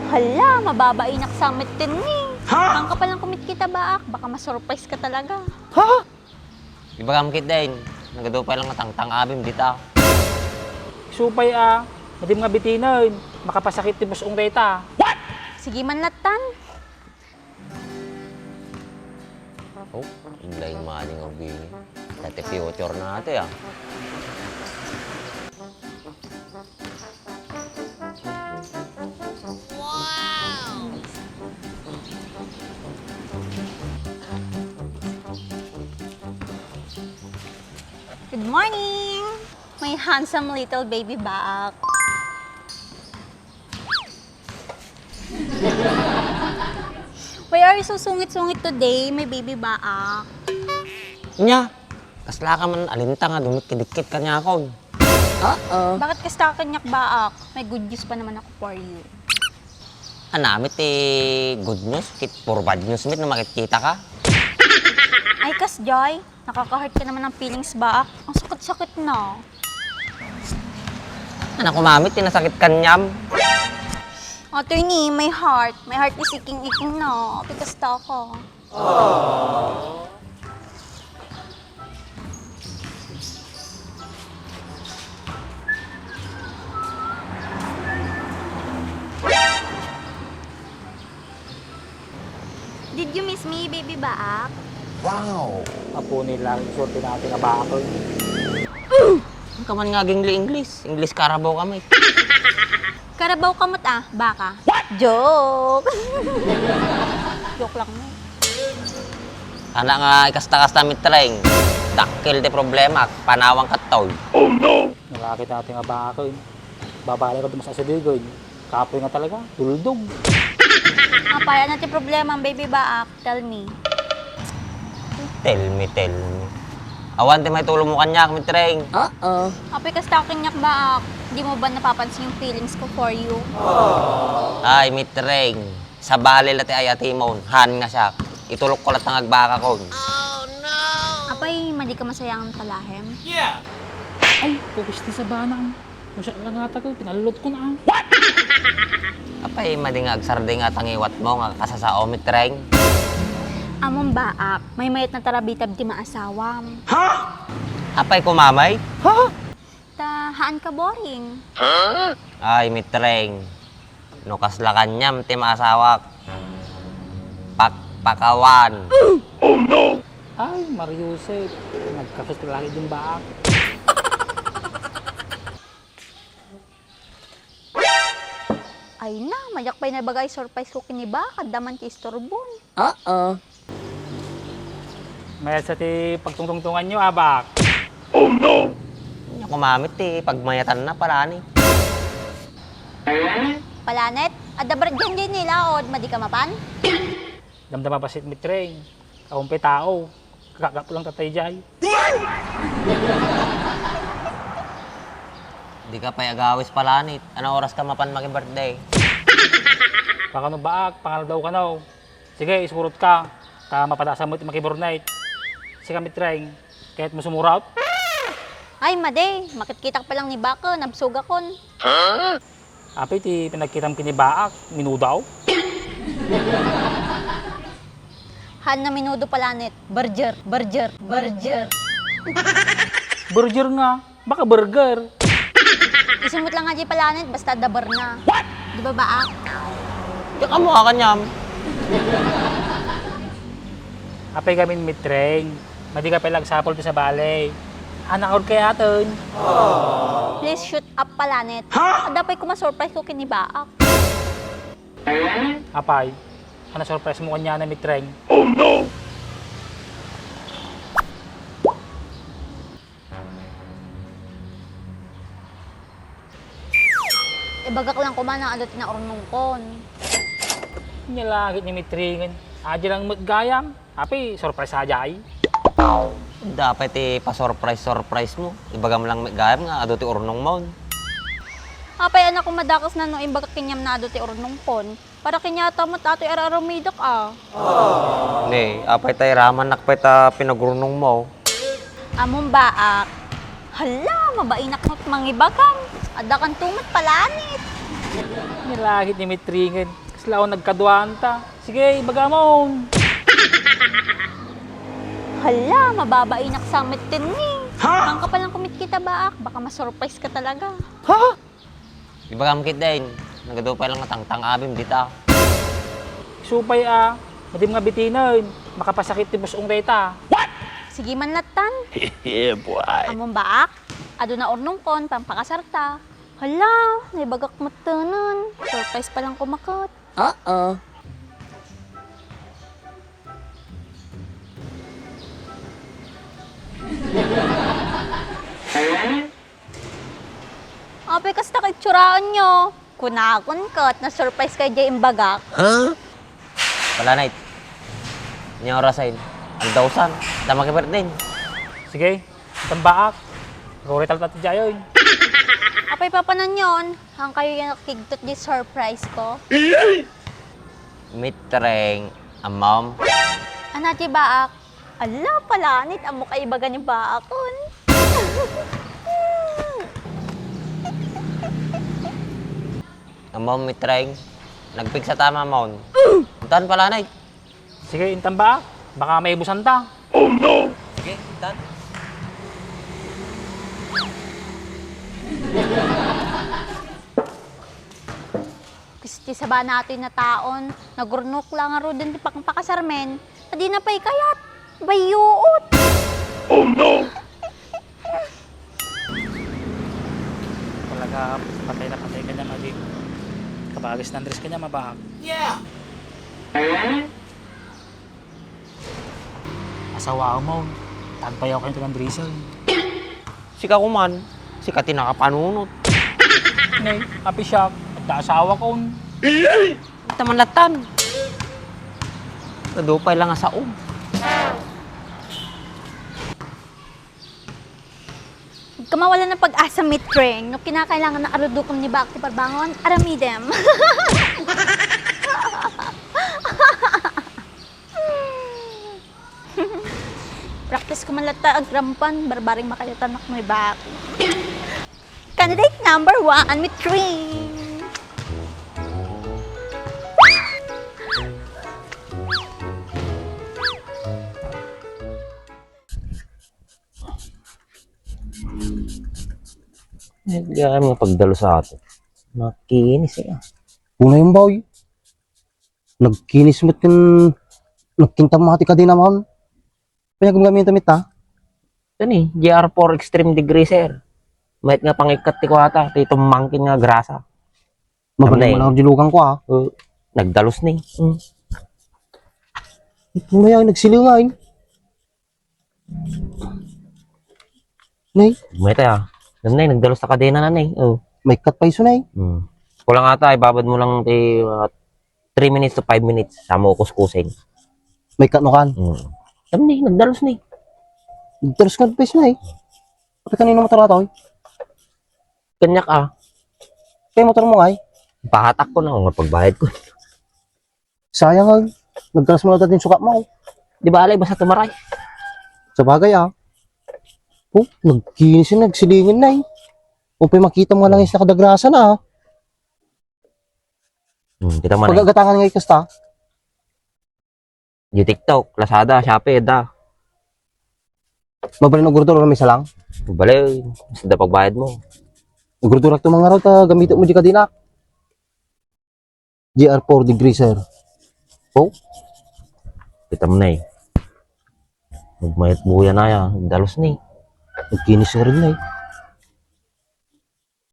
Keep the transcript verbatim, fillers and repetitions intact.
Hala, mababainak sa met tenni. Ha? Ang kapal ng kumitkita, baak. Baka masurprise ka talaga. Ha? Ibagam ketdin, nagadu pay lang nga tangtang-abim dita. Supay a, madim nga bitinen, makapasakit ti bus-ong dayta. Sige man lattan. Oh, inday maling ubing. Dati future na ate, ah. Good morning, my handsome little baby baak. Why are you so sungit-sungit today, my baby baak? Nya, kasla ka man alinta nga dumikit-dikit kaniakon. Oo. Bakit kasta ka kaniak, baak? May good news pa naman ako for you. Anami ti good news, kit puro bad news met no makitkita ka. Ay, kasjay, nakaka-hurt ka naman ng feelings, baak. Ang sakit-sakit na. Anak ko, mami, tinasakit kanyam. Attorney, my heart. My heart is aching-aching na. Apay kasta ka. Did you miss me, baby baak? Wow! Apo ni lang, swerte na ating abakan. Ang kaman nga aging English. English Carabao kami. Carabao kamot, ah, baka. What? Joke! Joke lang, eh. Sana nga ikasta-kasta mitreng. Dakkel ti problema, panawang kattoy. Oh no! Nalakit natin nga baka, eh. Babalik ko dumas asidego, eh. Kapoy nga talaga, tuldog. Apay, ano ti problema, baby baak? Tell me. Tell me, tell me. Awan ti maitulong mo kaniak, mitreng. Oo. Apay, kasta kaniak, baak. Di mo ba napapansin yung feelings ko for you? Ay, mitreng. Sabali la ti ay-atimon. Han nga siak. Itulok ko latta nga agbakakon. Apay, madi ka masayangan talahem? Yeah! Ay, pugis ti sabana. Masya lang ata ko, pinalot ko na. Apay, madi nga agsardeng a tangiwat mo nga kasasao, mitreng? Amon baak, maymayat na tarabitab ti maasawam. Ha? Apay, kumamay? Ha? Ta, haan ka boring. Ay, mitreng. No kasla kaniam ti maasawak. Pakpakawan. Oh no! Ay, Mario Joseph. Nagkasas ti laki din baak. Ay na, madiak pay naibaga ti surprise ko ken ni baak, adda man ti isturbon. Oo. Mayat sa ti pagtungtungtungan nyo, abak. Oh no! Nya kumamit ti pagmayatanna, palani. Palanet, adda bardian diay nilaod, madi ka mapan? Damdama pasit mitreng. Awan pay tao. Kagagapo lang tatay jay. Di ka pay agawis palanit. Ano oras ka mapan maki-birthday? Pakano baak, pangaldaw ka no? Sige, isurot ka. Ta mapadasam met maki-birthday. Sige, mitreng. Kayat mo sumurot? Ay, madi. Makitkitak pa lang ni baka, nabsugakon. Apay ti pinagkitam ken ni baak, minudaw? Haan a minudo palanet. Burger, burger, burger. Burger nga, baka burger. Isu met lang nga diay palanet, basta adda burger na. Di ba, baak? Diak ammo a kaniam. Apay gamin mitreng. Madi ka pay la agsapul ti sabali. Anak, or kayaten. Please shut up, palanet. Ha? Adda pay koma surprise ko ken ni baak. Apay, ano surprise mo kaniana, mitreng? Oh no! Ibagak lang koma nga adu ti naurnongkon. Nya langit ni mitrengen. Adi lang met gayam. Apay, surprise a jay. Adda pay ti pa-surprise-surprise mo. Ibagam lang met gayam nga adu ti urnongmon. Apay, anak, koma dakes na no imbagak kaniam nga adu ti urnongkon. Para kaniata met atoy ar-aramidek a. Ne, apay ta iramannak pay ta pinagurnongmo. Ammom baak. Hala, mabainak met mangibagam. Adda kanto met palanet. Ne, Langit ni Mitringen. Kasla ako nagkaduanta. Sige, ibaga mo. Hala, mababainak sa metten ni. Ha? Mangkapal lang kumitkita, baak. Baka masurprise ka talaga. Ha? Ibagam ketdin, nagadu pay lang nga tangtang-abim dita. Supay a, madim nga bitinen, makapasakit ti bus-ong dayta. What? Sige man lattan. Yeah, boy. Ammom baak, aduna urnongkon, pampakasarta. Hala, naibagak mettenen. Surprise pa lang kumakat. Oo. Apay, kasta ka itsuraenyo. Kunakon ket, na-surprise kayo diay imbagak. Huh? Wala, Nay. Nia orasen? Aldaw san? Adda makibirthday. Sige, tambaak. Rory talpat diay. Apay, papananyon? Haan kayo yan nakigtot di surprise ko? Mitreng, ammom? Ania ti baak? Ala, palanit, ammo kaibaga ni baakon. Ammom, Mitreng, nagpigsa ta mamon. Intan palanit. Sige, intan baak. Baka maibusan ta. Oh no! Sige, intan. Ket ti sabana atoy nataon, nagurnok la ngaruden ti pakpakasarmen, a dina pay kayat. Bayuot! Oh no! Talaga, patay na patay ka niya, Madi. Kabagis ni Andres ka niya, mabahag. Yeah! Asawa mo, tagpayaw kayo ti Andresan. Sika kuman, sika ti nakapanunot. Nay, api siya, adda asawa ko. Ita man latan. Nadupay lang nga saom. Kamawala ng pag-asa, Mitreng. No kinakailangan na arudukom ni Baak ti parbangon, aramidem. Practice ko man latta agrampan, barbaring makayatanak ni Baak. Candidate number one, Mitreng. Eh, di kami pagdalo sa ato. Makinis eh. Una yung boy. Nagkinis met ken nagkintam ti kadena man. Paggamit ta. Ito ni, G R four Extreme Degreaser. Mayat nga pangikkat ti kuwata, ti tumangkin nga grasa. Mabali. Ano eh? Mo lang ang dilugan ko, ah. Uh, nagdalos ni. Mm. Ito na yan, nagsilingan. Nay? Mayat, ah. Nay, nagdalos ta kadena na, nay. Oh. May cut pa isu, nay. Hmm. Kulang ata, ibabad mo lang ti mga three minutes to five minutes. Sa mo kuskusin. May cut no kan? Hmm. Alam ni, nagdalos ni. Nagdalos ka pa isu, nay. Apay kanino motor ato, eh? Kanyak, ah. Kaya motor mo, ay? Pahatak ko na kung pagbayad ko. Sayang, ah. Nagkalas mo na dati yung sukat mo. Di ba, alay, basta tumaray. Sa bagay, ah. Oh, nagkinis yun, nagsilingin na, eh. Kung pa'y makita mo nga lang yung nakadagrasa na, ah. Hmm, kita mo na, eh. Pagagatangan nga ikasta. Di TikTok, Lazada, Shopee, da. Mabalin ugurdur, may salang? Bale, basta da pagbayad mo. Ugurdur ak tumang araw, ta gamit mo di kadina. G R four Degreaser. Oh? Kita mo na eh. Magmayat buya na ya. Dalos ni. Nagkinis na rin na eh.